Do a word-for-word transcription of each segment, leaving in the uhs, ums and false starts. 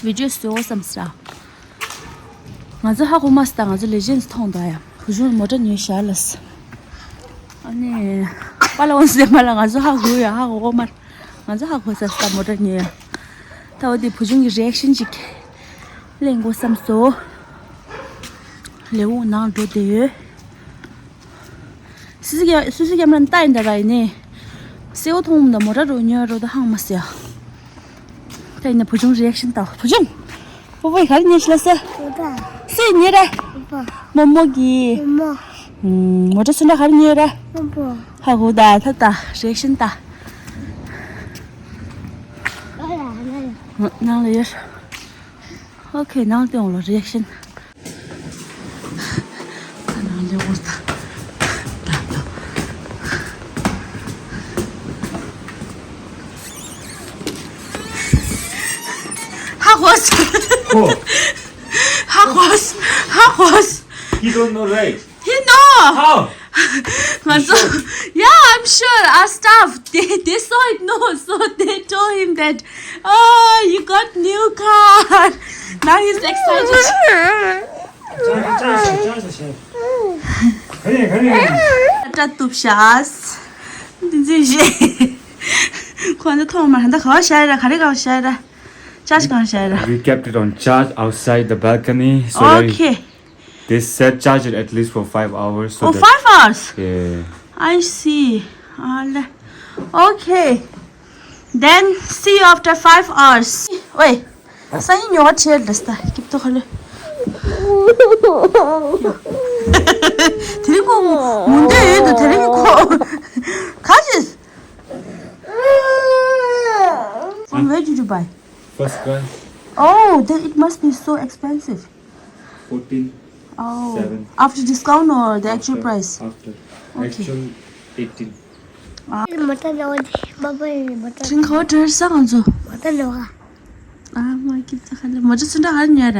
བི་ཌིའོ་བཟོ་བསམ་ས། ང་ཚོ་ཧ་གོ་མ་སྟ་ང་ཚོ་ལེ་ཇེན་སི་མཐོང་ད་ཡ། བུ་ཆུང་མོ་ཊ་ཉོས་ཤག་ལ། ཨ་ནི། པ་ལ་འོང་སེ་མ་ལ་ང་ཚོ་ཧ་གོ་ཡ་ཧ་གོ་མ། ང་ཚོ་ཧ་གོ་ས་སྟ་མོ་ཊ་ཉོས་ཡ། ད་འོ་དེ་བུ་ཆུང་གི་རི་ཨེག་ཤན་ཅིག་ལེན་དགོས་བསམ་སོ། ལེའུ་ནང་འགྲོ་དེ་ཡོད། སི་སི་ཀེ་སི་སི་ཀེམ་ར་ནི་ལྟ་ཡིན་ད་ར་ཡིན་ནི། སེའུ་མཐོང་མ་ད་མོ་ཊ་རོ་ཉོ་རོ་ད་ཧང་མ་སེ་ཡ། ད་ཡིན་ན་བུ་ཆུང་རི་ཨེག་ཤན་ལྟ་བུ་ཆུང་། པོ་པོ་ཡི་ག་རེ་ཉོས་ཤི་ལ་སེ། སེ་ཉོས་ར། མོ་མོ་གི་མོ་ཊ་སུ་འདྲ་ག་རེ་ཉོས་ར། ཧ་གོ་ད་ད་ད་རི་ཨེག་ཤན་ལྟ། ནང་ལ་ཡོད། ཨོ་ཁེ་ནང་ལ་ཏེ་འོང་ལ་རི་ཨེག་ཤན། ཁ་ནང་ལེ་འོར་ད། ད་ད། ཧ་གོ་སོང་། ཧ་གོ་སོང་། ཧ་གོ་སོང་། You don't know, right? He know. How? ང་ཚོ། Yeah, I'm sure. Our staff, they, they saw it, no, so they told him that, "Oh, you got new car." Now he's excited. ད་ལྟ་ཐུབ་ཤག་འདི་འཛིན་ཞེས། ཁོ་ཚོ་ཐོག་མར་ད་ག་བ་བཞག་ཡ་ར། ག་རེ་ག་བ་བཞག་ཡ་ར། ཅཱར་ཇི་གང་བཞག་ཡ་ར། We kept it on charge outside the balcony, so that Okay. They said charge it at least for five hours. So Oh, that five hours? Yeah. I see. ཨ་ལེ། Okay. Then see you after five hours. ཝེ། སང་ཉིན་ཉོ་བ་ཁྲེལ་ལ་སྟ། སྐྱིབ་ཏོ་ཁ་ལོ། དེ་རིང་ཁོ་མུ་འདོད་ཡོད་དུ་དེ་རིང་ཁོ། ག་ཅི། From where did you buy? First class. Oh, then it must be so expensive. Fourteen. Oh. Seven. After discount or the actual price? After. Okay. Actual eighteen. མོ་ཊ་ལོག་པ་པོ་ཡིན། མོ་ཊ། ཁྲིན་ཁོ་ཏྲར་ས་ང་ཚོ། མོ་ཊ་ལོག་པ། ཨ་མ་སྐྱིད་ཚ་ཁ་ལ་མོ་ཊ་ཚུན་ད་ཧར་ཉར་ར།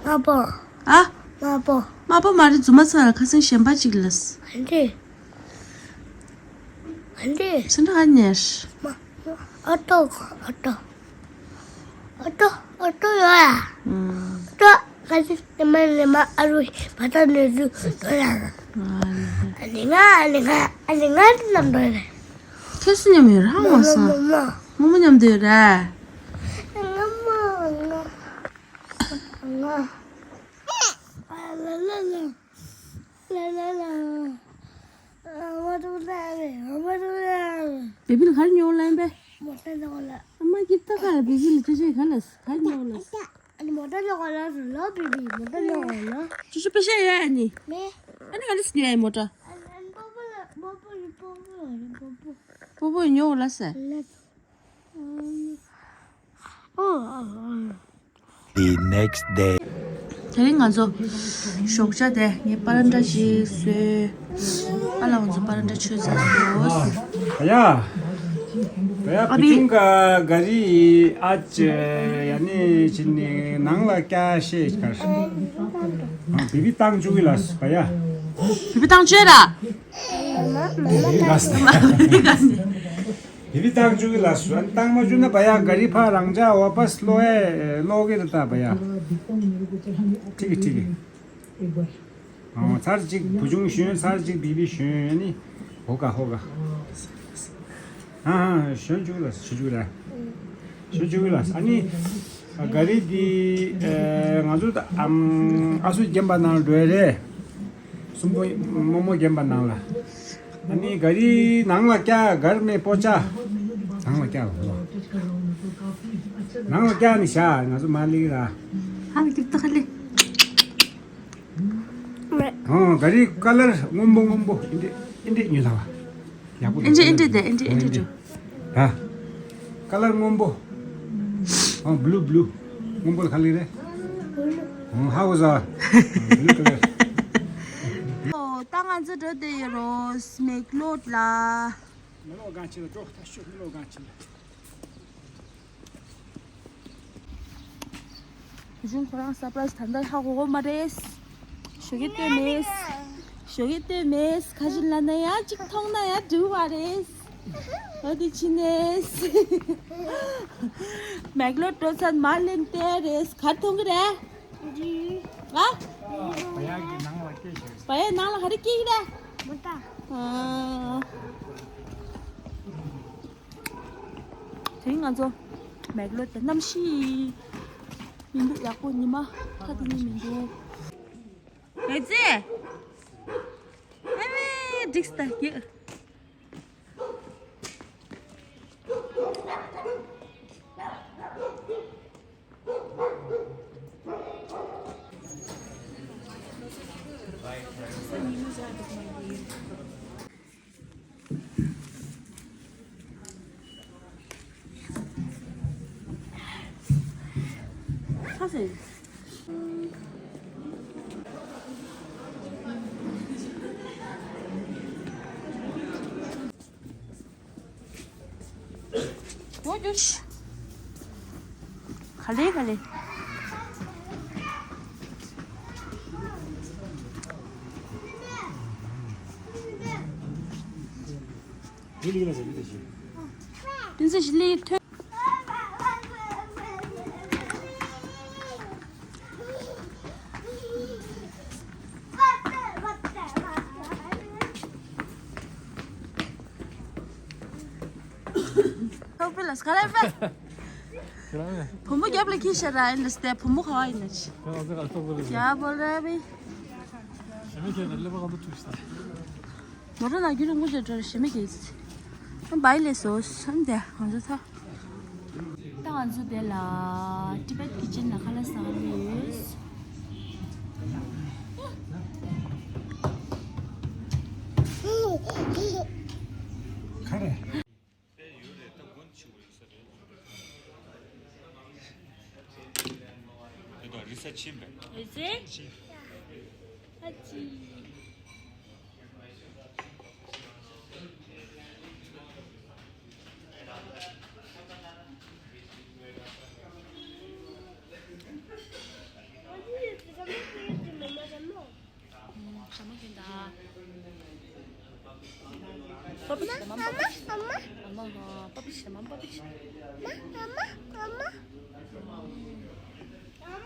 མ་པོ། ཨ། མ་པོ། མ་པོ་མ་རེད། རྫུན་མ་ཚ་ལ་ཁ་སང་གཞན་པ་ཅིག་ལ། ཨ་འདི། ཨ་འདི། ཚུན་ད་ཧར་ཉར། མ། ཨོ་ཏོ། ཨོ་ཏོ། ཨོ་ཏོ། ཨོ་ཏོ་ཡོད་ཨ། ཨོ་ཏོ། ང་ཚོ་ཉི་མ་ཉི་མ་ཨ་རུ་བ་ད་ནས་ཚུར་འགྲོ་ཡ། ཨ་ནི་ང་ཨ་ནི་ང་ཨ་ནི་ང་ནམ་འགྲོ་ཡ། ཁྱེད་སུ་མཉམ་ཡོད་ར། མོ་སང་། མོ་མོ་མཉམ་དུ་ཡོད་ར། ང་མོ་ང་ང་ཨ་ལ་ལ་ལ། ལ་ལ་ལ། ཨ་མ་ཏུ་ལ་རེ། ཨ་མ་ཏུ་ལ་རེ། བེ་བི་ལ་ག་རེ་ཉོ་ལ་ཡིན་པས། མོ་ཊ་ཉོ་ལ། ཨ་མ་སྐྱིད་ཏ་ག་ལ་བེ་བི་ལ་ཅོ་ཅོ་ག་ལ་ག་རེ་ཉོ་ལ། ཨ་ནི་མོ་ཊ་ཉོ་ག་ལ་ལ་བེ་བི་མོ་ཊ་ཉོ་ག་ལ། ཅོ་ཅོ་པེ་ཤ་ཡ་ཨ་ནི། མེ། ཨ་ནི་ག་ལ་སི་ཉོ་ཡ་མོ་ཊ། ཨ་ནི་པོ་པོ་ལ་པོ་པོ་ལ་པོ་པོ་ལ་པོ་པོ། པོ་པོ་ཉོ་ག་ལ་ས། ལ། ཨ་ཨ་ཨ། The next day. དེ་རིང་ང་ཚོ་ཞོགས་ཇ་དེ་ངས་པ་རན་ཏྲ་ཞིག་བཟོས། ཨ་ལ་ང་ཚོ་པ་རན་ཏྲ་མཆོད་ཚར་སོང་། ཡ། ཡ་ཨ་བུ་བི་ཆུང་ག་ག་རི་ཨ་ཅེ་ཡ་ནི་ཅི་ནི་ནང་ལ་སྐྱ་ཤེས་གར། བི་བི་བཏང་བཅུག་གི་ལ་སི་པ་ཡ། བི་བི་བཏང་བཅུག་ར། བི་བི་ག་སི། བི་བི་བཏང་བཅུག་གི་ལ་སུ་བཏང་མ་བཅུག་ན་བ་ཡ་ག་རི་ཕ་རང་ཅག་ཝ་པ་སི་ལོ་ཨེ་ལོ་གི་རེད་ད་བ་ཡ། ཁྲིག་གི་ཁྲིག་གི། ཨོ་ཚར་གཅིག་བུ་ཆུང་ཞོན་ཚར་གཅིག་བི་བི་ཞོན་ནི་ཧོ་ག་ཧོ་ག། ཨ་ཧ་ཞོན་བཅུག་གི་ལ་སུ་ཞོན་བཅུག་གི་ལ་ཞོན་བཅུག་གི་ལ་ཨ་ནི་ག་རི་དི་ང་ཚོ་ཨ་སུ་རྒན་པ་ནང་འགྲོ་ཡ་རེད། གསུམ་པོ་རྨོ་མོ་རྒན་པ་ནང་ལ། ཨ་ནི་ག་རི་ནང་ལ་སྐྱ་གར་མེ་པོ་ཅ། ནང་ལ་སྐྱ་ལ་ནང་ལ་སྐྱ་ནི་ཤ་ང་ཚོ་མ་ལི་ར། ཧ་ལ་ཀིབ་ཏོ་ཧ་ལི། ཨོ་ག་རི་ཀ་ལར་སྔོན་པོ་སྔོན་པོ་ཨིན་དྲི་ཨིན་དྲི་ཉོས་ལ་བ། ཡག་པོ་ཨིན་དྲི་ཨིན་དྲི་དེ་ཨིན་དྲི་ཨིན་དྲི་འགྲོ། ད། ཀ་ལར་སྔོན་པོ། ཨོ་བླུ་བླུ། སྔོན་པོ་ལ་ག་ལེར་རེད། ཨོ་ཧ་གོ་ས། བླུ་ཀ་ལར། ཨོ་ད་ང་ཚོ་འགྲོ་བསྡད་ཡོད་རོ་སྨེག་ལོད་ལ། མི་ལོ་གང་ཆེ་ལ་འགྲོ་ད་ཤོད་མི་ལོ་གང་ཆེ་ལ། བུ་ཆུང་ཁོ་རང་སར་པ་རའི་སི་ད་ལྟ་ཧ་གོ་གོ་མ་རེད། ཞོགས་ཀས་ལྟོས་མེད། ཞོགས་ཀས་ལྟོས་མེད། ཁ་ཆེམས་ལ་ན་ཡང་གཅིག་མཐོང་ན་ཡང་འགྲིག་པ་རེད། ཨ་དེ་ཕྱི་ནས། མེག་ལོ་འགྲོ་ཚར་མ་ལེན་ཏེ་རེས་གར་མཐོང་གི་རེད། འདི། ཨ། བ་ཡག་གི་ནང་ལ་སྐྱེས་ཤིང་། བ་ཡག་ནང་ལ་ག་རེ་སྐྱེས་ཀྱི་རེད། མོ་ཏ། ཨ། དེ་ང་ཚོ་མེག་ལོ་དེ་གནམ་གཤིས་མི་འདུག་ཡག་པོ་ཉི་མ་ཁ་དེ་ནི་མི་འདུག་ཨེ་ཙི། ཨ་མའི་འགྲིག་སྟ་ཡོད། ག་ལེ་ག་ལེ། དེ་ཚོ་ཞིག་ལས་ཐོན། ཐོག་པི་ལ་སྐ་ལ་པེ། བུ་མོ་རྒྱབ་ལ་ཁྱི་ཤ་ར་ཨིན་ལ་སྟེ་བུ་མོ་ཁ་བ་ཨིན་ལ་ཆི། རྒྱ་བོ་ར་བི། མོ་ར་ལ་རྒྱུ་རུ་མུ་ཇ་འགྲོ་ཞེ་མེ་གེ་ཙི། བའི་ལེ་སོ་སམ་དེ་ང་ཚོ་ཚ། ད་ང་ཚོ་དེ་ལ་ཊི་བེཊ་ཀི་ཅན་ལ་ཁ་ལག་ཟ་ག་ལ་ཡོད། ག་རེ། དེ་དང་རི་ས་ཆེན་པས། རི་ས་ཆེན། ཨ་ཙི། ཨ་ཙི། ཞྭ་མོ་གྱོན་དང་། པ་པི་ཞྭ་མོ། པ་པི་ཞྭ་མོ། ཨ་མ། ཨ་མ། ཨ་མ། པ་པི་ཞྭ་མོ། པ་པི་ཞྭ་མོ། ཨ་མ། ཨ་མ། ཨ་མ།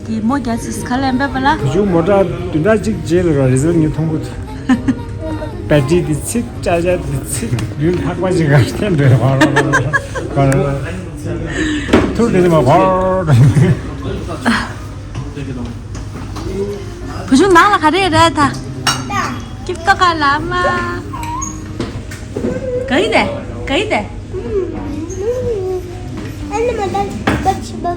གི་མོ་རྒྱ་ཚིས་ཁ་ལེན་པའི་པ་ལ། བུ་ཆུང་མོ་ཊ་བདུན་ཕྲག་གཅིག་རྗེས་ལ་ར་རི་ཟལ་ངས་མཐོང་གི་འདུག་བེ་ཊི་རི་དེ་ཚིག་ཅ་ཅ་དེ་ཚིག་ཡུལ་ལྷག་པ་ཅིག་ག་བསྟན་འདོད་བར་བར་ཐུར་དེ་མ་བར། བུ་ཆུང་ནང་ལ་ག་རེ་རེད་ད། ཀིབ་ཏོ་ག་ལ་མ། ག་ཡི་དེ། ག་ཡི་དེ། ཨ་ལ། ཨ་ལ། བུ་ཆུང་།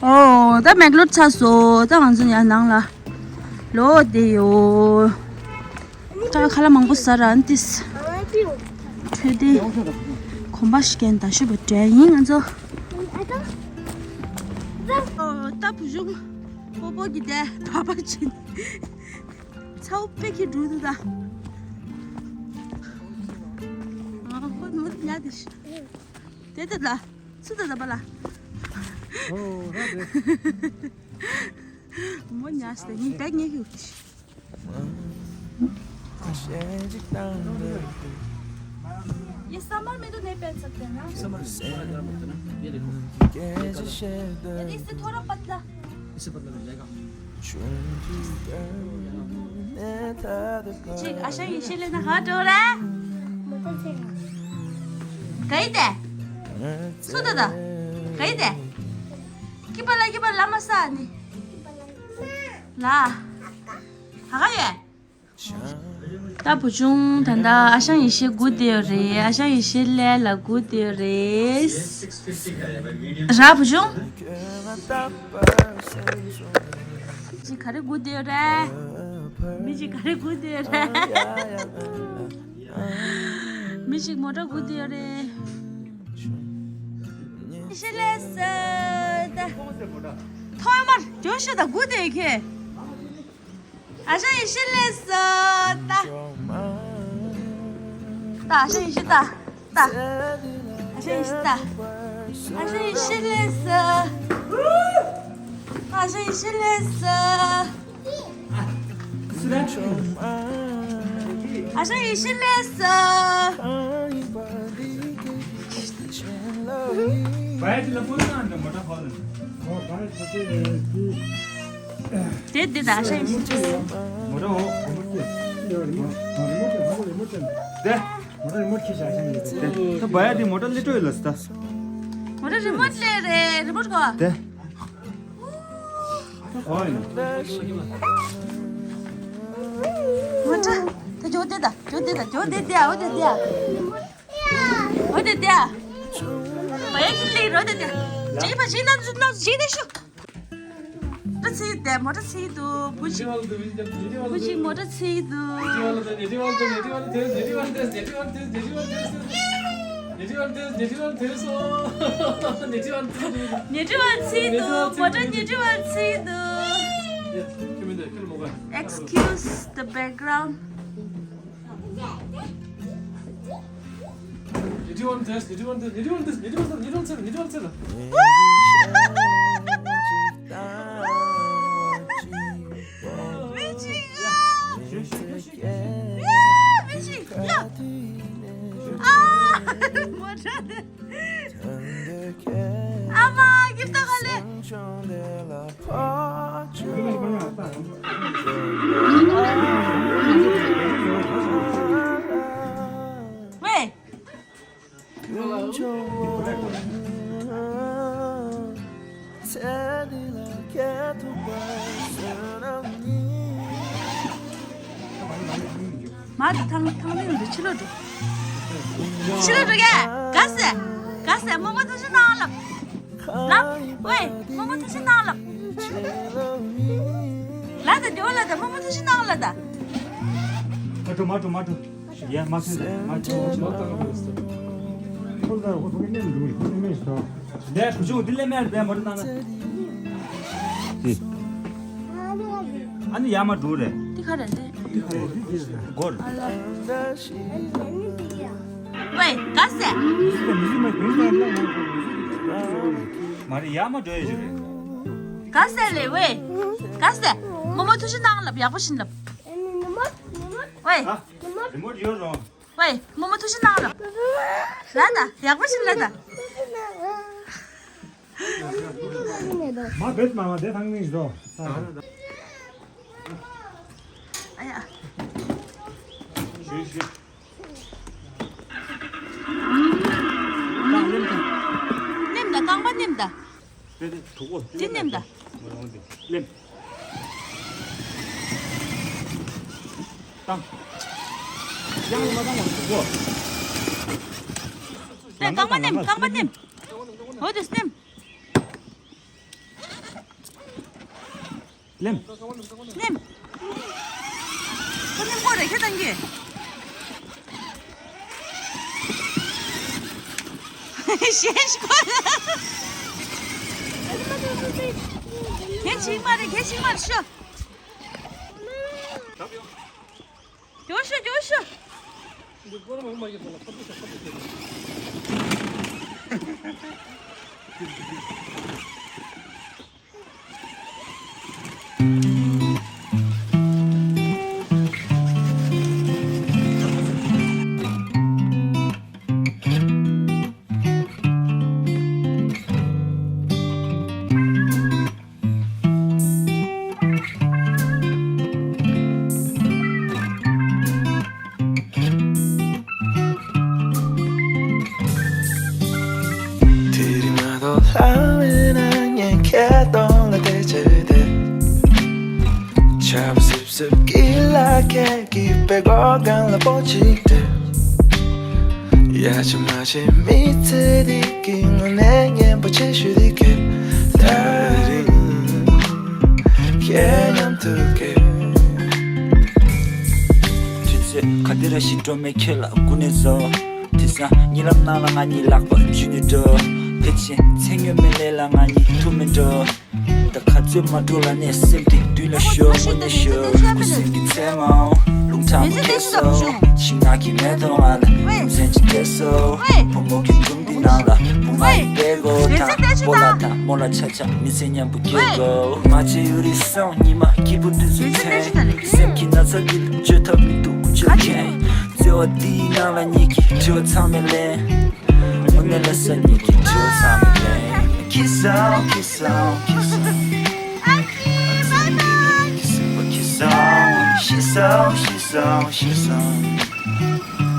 ཨོ། ད་མེག་ལོར་ཚར་སོང་། ད་ང་ཚོ་ཡང་ནང་ལ་ལོག་བསྡད་ཡོད། ད་ཁ་ལག་མང་པོ་ཟ་ར་ཨན་ཏིས། ཁྲོད་དེ་གོམ་པ་ཞིག་གན་ད་ཤོད་པ་འདྲ་ཡིན་ང་ཚོ། ཨོ། ད་བུ་ཆུང་པོ་པོ་གི་དེ་བ་བ་ཆིན་ཚའོ་པེ་ཁི་འགྲུལ་འདུག་ད། ཨ་ཁོ་མོ་ཉལ་དེ་ཤི། དེ་དེ་ལ་སུ་དེ་ད་པ་ལ། ཨོ་ར་དེ། མོ་ཉལ་སྟེ་ངས་བེག་ཉལ་གི་ཡོད་ཀི་ཤི། ये समर में तो नहीं पहन सकते ना। समर में। ये इससे थोड़ा पतला। इससे पतला मिल जाएगा। जी, आशा, ये ले ना, हाँ, डोरा। ག་ཡི་དེ། སུ་ད་ད། ག་ཡི་དེ། ཀི་པ་ལ་ཀི་པ་ལ་མ་ས་ནི། ལ། ཧ་ག་ཡེ། ད་བུ་ཆུང་ད་ལྟ་ཨ་ཞང་ཡེ་ཤེས་སྒུག་བསྡད་ཡོད་རེད། ཨ་ཞང་ཡེ་ཤེས་སླེབས་ལ་སྒུག་བསྡད་ཡོད་རེད། ར་བུ་ཆུང་། ཅི་ག་རེ་སྒུག་བསྡད་ཡོད་རེད། མི་གཅིག་ག་རེ་སྒུག་བསྡད་ཡོད་རེད། མི་གཅིག་མོ་ཊ་སྒུག་བསྡད་ཡོད་རེད། ཤི་ལེ་སི་ད། ཐོག་མར་རྒྱུགས་ཤིག་ད་སྒུག་བསྡད་ཁྱེད། ཨ་ཞང་ཡེ་ཤེས་སླེབས་སོང་ད། ད་ཨ་ཞང་ཡེ་ཤེས་ད། ད། ཨ་ཞང་ཡེ་ཤེས་ད། ཨ་ཞང་ཡེ་ཤེས་སླེབས་སོང་། ཨ་ཞང་ཡེ་ཤེས་སླེབས་སོང་། ཨ་ཞང་ཡེ་ཤེས་སླེབས་སོང་། དེ་དེ་ད་ཨ་ཞང་ཡེ་ཤེས་སླེབས་སོང་། མོ་ཊ་འོ། དེ། མོ་ཊ་རི་མོ་ཊི་ཁྱེར་བཞག་ཤག་ཡོད་དེ། ད་བ་ཡ་དེ་མོ་ཊ་སླེབས་འགྲོ་ཡོད་ལ་སི་ད། མོ་ཊ་རི་མོ་ཊི་སླེབས་རེད། རི་མོ་ཊི་གོ། དེ། ཨོ་ཡིན། མོ་ཊ། དེ་ཇོ་དེ་ད། ཇོ་དེ་ད། ཇོ་དེ་དེ་ཨ། འོ་དེ་དེ་ཨ། འོ་དེ་དེ་ཨ། བ་ཡ་ཞིག་སླེབས་རོ་དེ་དེ། ཇི་བ་ཇི་ན་ན་ཇི་དེ་ཤོ། མོ་ཊ་ཚིག་དེ་མོ་ཊ་ཚིག་འདུག་བུ་གཅིག་བུ་གཅིག་མོ་ཊ་ཚིག་འདུག་ཉི་ཁྲི་བ་ཚིག་འདུག་མོ་ཊ་ཉི་ཁྲི་བ་ཚིག་འདུག Excuse the background. ཨ་མ། ཡིབ་ད་ག་ལེ། ཝེ། མ་དེ་ཐང་ཐང་ནས་འདི་ཕྱི་ལོགས་འགྲོ། ཕྱི་ལོགས་འགྲོ་གས། ག་ཟེ། ག་ཟེ། རྨོ་མོ་ཐུགས་རྗེ་གནང་ལབ། ལབ། ཝེ། རྨོ་མོ་ཐུགས་རྗེ་གནང་ལབ། ལ་ད་འགྲོ་ལ་ད། རྨོ་མོ་ཐུགས་རྗེ་གནང་ལ་ད། མ་འགྲོ་མ་འགྲོ་མ་འགྲོ། ཡ་མ་ཚུད་མ་ཚུད། ལས་བུ་ཆུང་འདི་ལས་མེར་བས་མོ་ཊ་ནང་ན། འདི། ཨ་ནི་ཡ་མ་འགྲོ་རེད། འདི་ག་རེ་རེད། འདི་ག་རེ་རེད། འདི་ག་རེ་རེད། སྒོར། ཝེ། ག་ཟེ། མ་རེད། ཡ་མ་འགྲོ་ཡ་ཞིག་རེད། ག་ཟེ་ལེ་ཝེ། ག་ཟེ། རྨོ་མོ་ཐུགས་རྗེ་གནང་ལབ། ཡག་པོ་ཞིག་ལབ། ཝེ། རི་མོ་ཡོད་རུང་། ཝེ། རྨོ་མོ་ཐུགས་རྗེ་གནང་ལབ། ལ་ད་ཡག་པོ་ཞིག་ལ་ད། མ་བེད་མ་མ་དེ་ཐང་ནིང་ཟོ། ཨ་ཡ། ཞུ་ཞུ། ནེམ་ད། རྐང་པ་ནེམ་ད། དེ་དེ་གྲུག་པོ། དེ་ནེམ་ད། ལེམ། བཏང་། ཡང་ལ་མ་བཏང་བ་གྲུག་པོ། དེ་རྐང་པ་ནེམ། རྐང་པ་ནེམ། འོ་དེ་ནེམ། ལེམ། ནེམ། ཁོ་ནེམ་ཁོ་རེ་ཁྱེད་བཏང་གི། ཞེས་ཁོ་ལ། ཁྱེད་ཅིག་མ་རེད། ཁྱེད་ཅིག་མ་རེད་ཤོ། རྒྱུགས་ཤོག་རྒྱུགས་ཤོག་སྐད་གཏོང་ལ་དེ་ཆེ་དེ། ཆབ་སིབ་སིབ་ཀི་ལ་ཁད་ཀི་པེ་གོ་གང་ལ་པོ་ཅིག་དེ། ཡ་ཆི་མ་ཆི་མི་ཚེ་དེ་གི་ངོ་ནས་ཉན་པོ་ཆེ་ཤོས་དེ་གི། ད་རིང་ཁྱེད་མཉམ་དུ་གི། དུས་ཚོད་ག་དེ་ར་ཞིག་འགྲོ་མེད་ཁྱེད་ལ་སྒུག་ནས་བཟོ། དེང་སང་གཉིད་ལམ་ནང་ལ་ང་གཉིས་ལག་པ་འཇུས་ནས་འགྲོ། ཕལ་ཆེར་ཚེ་སྔོན་མའི་ལས་ལ་ང་གཉིས་ཐུག་མིན་འགྲོ། ད་ག་ཚོད་མ་འགྲོ་ལ་ནས་སེམས་དེ་དུས་ལ་ཤོར་དངོས་གནས་ཤོར། ཁུ་སིམ་གྱི་མཚན་མའོ་རླུང་ཐག་མ་ཁེལ་སོ། ཤིང་ནགས་ཀྱི་མེ་ཏོག་ང་ལ་རྒྱུ་མཚན་ཅི་སྟེར་སོ། བུ་མོ་གི་སྒྲུང་འདི་ནང་ལ་བུ་མ་ཡི་པད་གོ་དང་སྤོ་ལགས་དང་རྨོ་ལགས་ཆ་ཆ་མི་ཚེ་མཉམ་པོ་སྐྱེལ་དགོས། མ་བྱེད་ཡུ་རི་སོང་ཉི་མ་སྐྱིད་པོ་དུས་ཚོད་ཚེ། སེམས་ཀྱི་ན་ཚ་འདི་ལ་བཅོས་ཐབས་མི་འདུག་ཀུན་སྤྱོད་མཁན། བརྩེ་བ་འདིའི་ནང་ལ་ཉིད་ཀྱི་དྲི་བ་ཚང་མས་ལན། དངོས་གནས་ལ་སེམས་ཉིད་ཀྱི་དྲི་བ་ཚང་མས་ལན། ཁྱི་སང་ཁྱི་སང་ཁྱི་སང་། ཨ་ཁྱི་བཱའི་བཱའི། ཁྱི་སང་ཁྱི་སང་ཤི་སང་ཤི་སང་ཤི་སང་།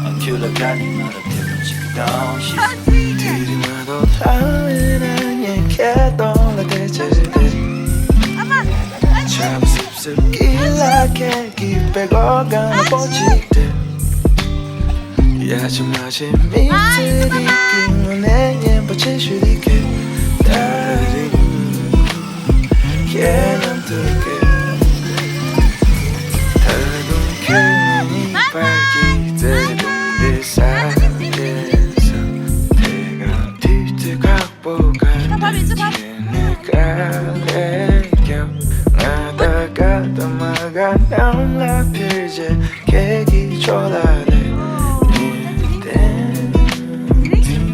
ཨ་ཁྱོད་ལ་དགའ་ནི་ང་ལ་དེ་མོ་ཅིག་དང་ཤི་སང་། དེ་རིང་མ་གཏོགས་ལྷ་བས་ན་ངས་ཁྱེད་གཏོང་ལ་དེ་བྱས་ཏེ། ཨ་མ། ཨ་ཁྱི། ཆབ་སིབ་སིབ་ཀི་ལ་ཁད་ཀི་པེ་གོ་གང་ལ་པོ་ཅིག་དེ། ཡ་ཆི་མ་ཆི་མི་ཚེ་རིག་གི་ངོ་ནས་སྙན་པོ་ཆེ་ཤོས་རིག་གི། ད་རིང་ཁྱེད་མཉམ་དུ་གི། ད་དུང་ཁྱེད་གཉིས་བར་གྱི་བརྩེ་དུང་འདི་ས་དེ་ས་དེ་ག་དུས་དེ་ག་ད་ཕ་མེས་ཚོ་ཕ། ཁྱེད་ནི་དཀའ་ལས་རྒྱབ། ང་ད་དཀའ་ད་མ་དཀའ་གནམ་ལ་ཕེབས་རྗེས་ཁྱེད་ཀྱི་ཕྱོགས་ལ་སླེབས། ངས་བསྟན་འཛིན་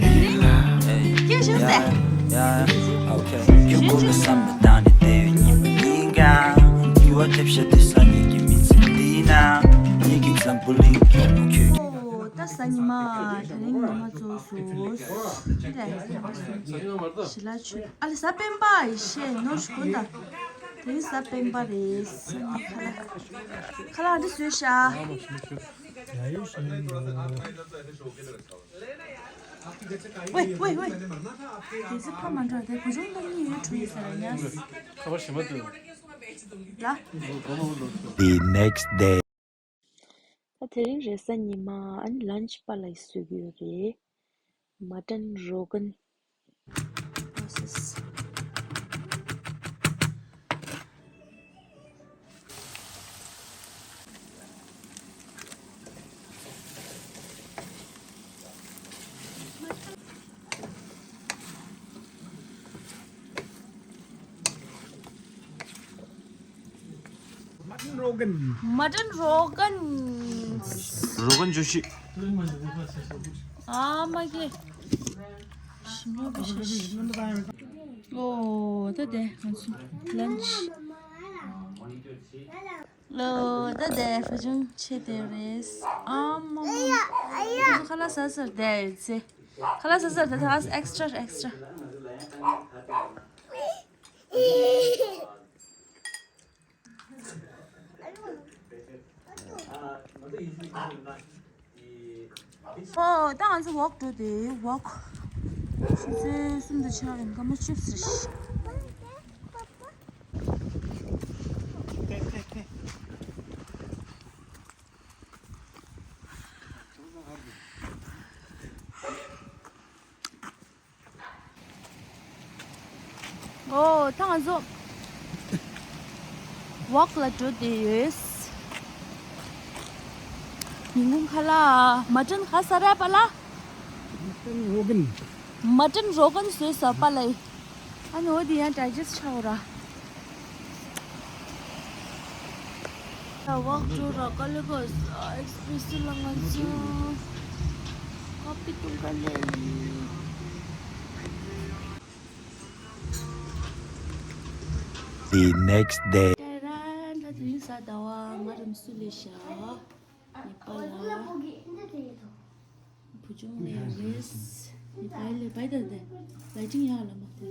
ཡིད་ལ། ཡ་ཡ་ཨོ་ཁེ། ཁྱོད་སྐོར་ལ་བསམ་བློ་བཏང་ནས་བསྡད་ཡོད་ཉིན་མོ་ཉིན་གང་། འགྱུར་བ་ཐེབས་ཤག་དེང་སང་ངེད་ཀྱི་མི་ཚེ་འདི་ན། ངེད་ཀྱི་འཛམ་བུ་གླིང་ལ་ཁྱོད་ཀྱི། ཨོ་ད་གཟའ་ཉི་མ། ད་རིང་ཉི་མ་རྫོགས་སོང་། ཞི་ལ་ཆུ་ཨ་ལེ་གཟའ་སྤེན་པ་ཡེ་ཤེས་ནོར་ཞིག་གོ་ད། དེ་རིང་གཟའ་སྤེན་པ་རེད། ཁ་ལག་ཁ་ལག་འདི་བཟོས་ཤག་ཝེ་ཝེ་ཝེ། དེ་ཚེ་ཕ་མ་འགྲོ་དེ་བུ་ཆུང་ད་གཉིས་ཡོད་འགྲོ་ཡིན་ཟེར་ཉལ། ཁ་པར་ཞིམ་པོ་འདུག་ལ། The next day. ད་དེ་རིང་རེས་གཟའ་ཉི་མ། ཨ་ནི་ལན་ཆི་པཱ་ལགས་ཀྱིས་བཟོས་ཀྱི་ཡོད་རེད། མ་ཊན་རོ་གན། མ་ཊན་རོ་གན། མ་ཊན་རོ་གན། རོ་གན་བཅུ་བཞི། ཨ་མ་གི། ཞིམ་པོ་ཞིག་ཨོ་ད་དེ་ང་ཚོ་ལན་ཆི། ལོ་ད་དེ་བུ་ཆུང་ཆེ་དེ་རེད། ཨ་མ་མ། ཁ་ལག་ཟ་ཟེར་དེ་ཡོད་ཚེ། ཁ་ལག་ཟ་ཟེར་དེ་ད་ཨེག་སི་ཊྲ་ཨེག་སི་ཊྲ། ཨོ་ད་ང་ཚོ་ཝོག་འགྲོ་དེ་ཝོག་ཆུ་ཚོད་གསུམ་དང་ཕྱེད་ཀ་རིང་སྐར་མ་བཅུ་ཟེར། ཨོ་ད་ང་ཚོ་ཝོག་ལ་འགྲོ་བསྡད་ཡོད། ཉིན་གུང་ཁ་ལག་མ་ཊན་ག་ས་ར་པཱ་ལགས། མ་ཊན་རོ་གན། མ་ཊན་རོ་གན་བཟོས་ས་པཱ་ལགས། ཨ་ནི་འོ་དེ་ཡང་ཌའི་ཇེ་སི་ཊི་ཆགས་འོ་ར། ད་ཝོག་འགྲོ་ར་ཀ་ལེ་གོ་ཨེག་སི་པི་རེ་སི་ལ་ང་ཚོ་ཀོ་ཕི་འཐུང་ག་སླེབས་ཡིན། The next day. ད་ར་ད་དེ་རིང་གཟའ་ཟླ་བ། ང་རང་སུ་ལས་ཤག་ནེ་པཱལ་ལ། བུ་ཆུང་ལས་རེད། ནེ་པཱལ་ལས་བའི་ད་དེ་ལའི་ཊིང་ཡག་ལ་མ་ཁུ།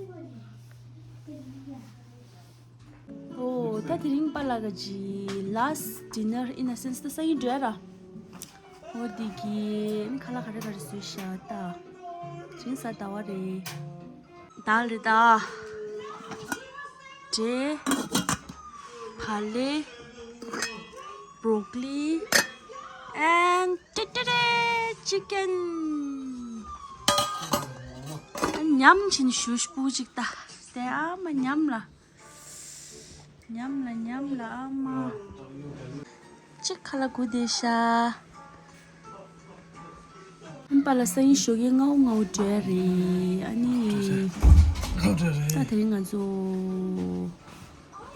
ཨོ་ད་དེ་རིང་པཱ་ལགས་ཀྱི་last dinner in a sense ད་སང་ཉིན་འགྲོ་ཡ་ར། ཨོ་དེ་གི་ཁ་ལག་ག་རེ་ག་རེ་བཟོས་ཤག་ད། དེ་རིང་གཟའ་ཟླ་བ་རེད། དཱལ་རེད་ད། འབྲས། བག་ལེབ། broccoli and ཏེ་ཏེ་ཏེ་chicken. ཉམས་བྱིན་ཞུ་སྤུ་ཅིག་ལྟ། དེ་ཨ་མ་ཉམས་ལ། ཉམས་ལ་ཉམས་ལ་ཨ་མ། ཅིག་ཁ་ལག་གུ་དེ་ཤ། ཨམ་པ་ལ་སང་ཉིན་ཞོགས་ཀས་སྔ་བོ་སྔ་བོ་འགྲོ་ཡ་རེད། ཨ་ནི། ད་དེ་རིང་ང་ཚོ་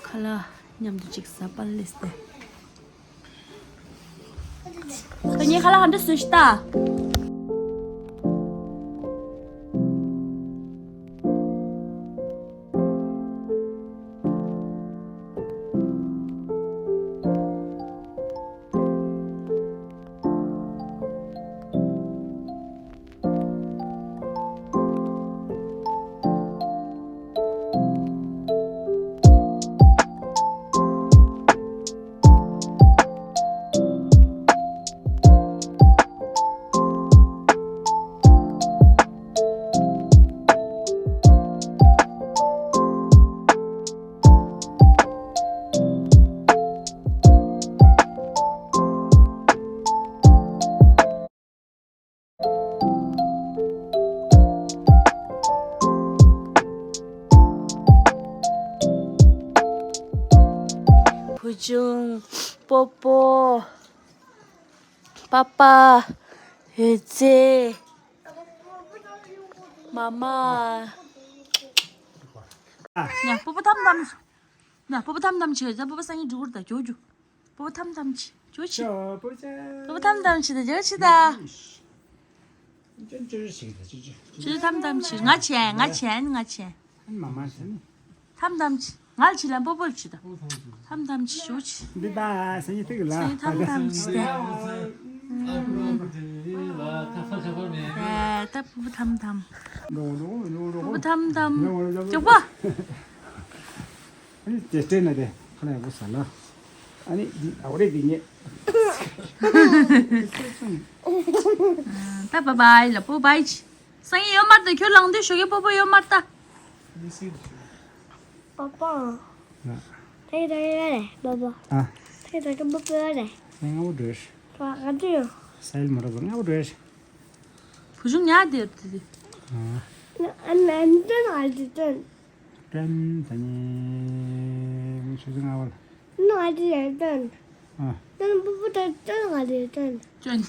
ཁ་ལག་མཉམ་དུ་ཅིག་ཟ་པ་ལས་ཏེ། ཁ་ཉིན་ཁ་ལག་ག་འདྲ་བཟོས་ཤི་ད། བུ་ཆུང་། པོ་པོ། པ་པ། ཡོད་ཚེ། མ་མ། ཡ། པོ་པོ་ཐམ་ཐམ། ཡ། པོ་པོ་ཐམ་ཐམ་བྱེད། ཡ། པོ་པོ་སང་ཉིན་འགྲོ་གི་རེད་ད། རྒྱུག་རྒྱུག་པོ་པོ་ཐམ་ཐམ་བྱེད། རྒྱུག་བྱེད། པོ་པོ་ཐམ་ཐམ་བྱེད་ད། རྒྱུག་བྱེད་ད། ཅོ་ཅོ་ཅོ་ཅོ་ཅོ། ཅོ་ཅོ་ཐམ་ཐམ་བྱེད། ང་བྱེད། ང་བྱེད། ང་བྱེད། ཨ་ནི་མ་མ་བྱེད་ནི། ཐམ་ཐམ་བྱེད། ང་ལ་བྱེད་ལ་པོ་པོ་ལ་བྱེད་ད། ཐམ་ཐམ་བྱེད། རྒྱུག་བྱེད། འདི་ད་སང་ཉིན་ཐུག་ལ། སང་ཉིན་ཐམ་ཐམ་བྱེད་ད། ད་པོ་པོ་ཐམ་ཐམ། པོ་པོ་ཐམ་ཐམ། མགྱོགས་པ། ཨ་ནི་དེ་སྤྲད་ན་དེ་ཁ་ན་ཡག་པོ་ཟ་ལ། ཨ་ནི་འདི་ཨ་བ་རེད་འདི་ཉེ། ད་བཱའི་བཱའི་ལ། པོ་བཱའི་ཆི། སང་ཉིན་ཡོད་མ་རེད་ད། ཁྱོད་ལངས་དུས་ཞོགས་ཀས་པོ་པོ་ཡོད་མ་རེད་ད། པོ་པོ། ཨ། ཐེ་རེ་རེ་པོ་པོ། ཨ། ཐེ་རེ་རེ་པོ་པོ་རེད། ང་ངོ་འདྲེས། ང་ང་འདྲེས། སའིལ་མོ་ར་པོ་ང་ངོ་འདྲེས། བུ་ཆུང་ཉལ་བསྡད་ཡོད་དེ། ཨ། ཨ་ནི་ཨ་ནི་ཏན་ཨ་ཏི་ཏན། ཏན་ད་ནི་ཆུ་ཚོད་ལྔ་པ་ལ། ནོ་ཨ་ཏི་ཏན། ཨ། ཏན་པུ་པུ་ཏན་ཏན་ཨ་ཏི་ཏན། ཏན།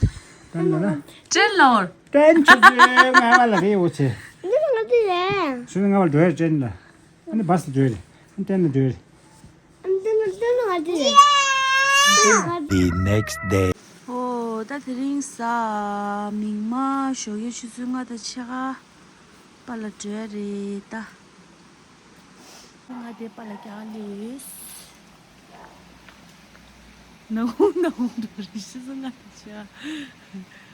ཏན་ལ་ན། ཏན་ལོར། ཏན་ཆུ་ཚོད་ལྔ་པ་ལ་རེད་འོ་ཆེ། ནི་ང་ཏི་ལེ། ཆུ་ཚོད་ལྔ་པ་ལ་འགྲོ་ཡ་ཏན་ལ། ཨ་ནི་བཱས་ཏི་འགྲོ་ཡ་རེད། ཨ་ནི་ཏན་ལ་འགྲོ་ཡ་རེད། The next day. ཨོ། ད་དེ་རིང་གཟའ་མིག་དམར་ཞོགས་ཀའི་ཆུ་ཚོད་ལྔ་དང་ཕྱེད་ཀ་པཱ་ལགས་འགྲོ་ཡ་རེད་ད། ང་དེ་པཱ་ལགས་རྒྱག་ལས་ཡོད། ནག་ཧུང་ནག་ཧུང་འགྲོ་རེད། ཆུ་ཚོད་ལྔ་དང་ཕྱེད་ཀ།